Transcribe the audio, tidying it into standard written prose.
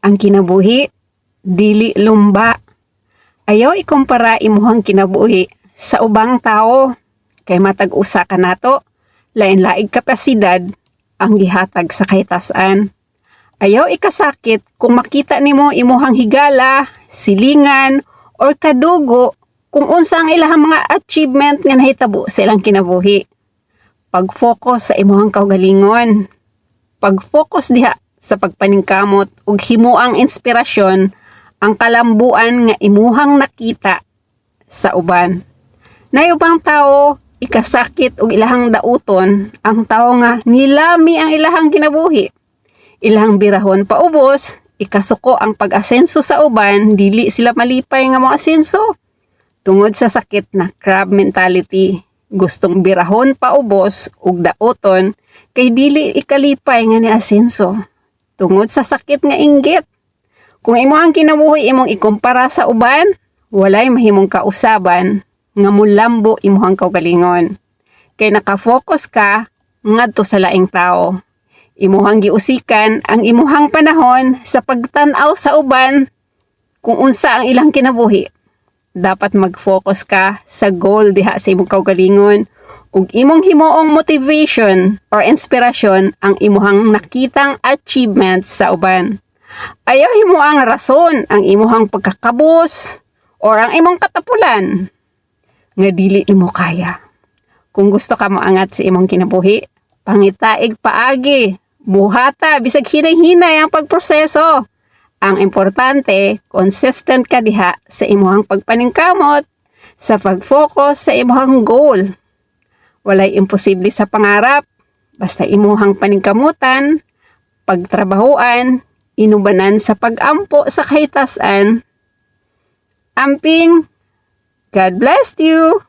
Ang kinabuhi, dili lumba. Ayaw ikumpara imuhang kinabuhi sa ubang tao. Kay matag usa kanato, lain-laing kapasidad ang gihatag sa kahitasan. Ayaw ikasakit kung makita nimo imuhang higala, silingan, or kadugo kung unsa ang ilahang mga achievement nga nahitabo sa ilang kinabuhi. Pag-focus sa imuhang kaugalingon. Pag-focus diha sa pagpaningkamot ug himuang inspirasyon ang kalambuan nga imuhang nakita sa uban. Naay ubang tao, ikasakit og ilahang dauton ang tawo nga nilami ang ilahang kinabuhi. Ilang birahon paubos, ikasuko ang pag-asenso sa uban, dili sila malipay nga moasenso. Tungod sa sakit na crab mentality, gustong birahon paubos ug dauton kay dili ikalipay nga niasenso. Tungod sa sakit nga inggit. Kung imo ang kinabuhi imong ikumpara sa uban, walay mahimong kausaban nga mulambo imuhang kaugalingon. Kay naka-focus ka ngadto sa laing tao. Imuhang giusikan ang imuhang panahon sa pagtan-aw sa uban kung unsa ang ilang kinabuhi. Dapat mag-focus ka sa goal diha sa imong kaugalingon ug imong himuong motivation or inspirasyon ang imuhang nakitang achievements sa uban. Ayaw himuang rason ang imuhang pagkakabus or ang imong katapulan nga dili nimo kaya. Kung gusto ka moangat sa imong kinabuhi, pangitaig paagi, buhata bisag hinay-hinay ang pagproseso. Ang importante, consistent ka diha sa imuhang pagpaningkamot, sa pag-focus sa imuhang goal. Walay imposible sa pangarap, basta imuhang paningkamutan, pagtrabahuan, inubanan sa pag-ampo sa kahitasan. Amping, God bless you!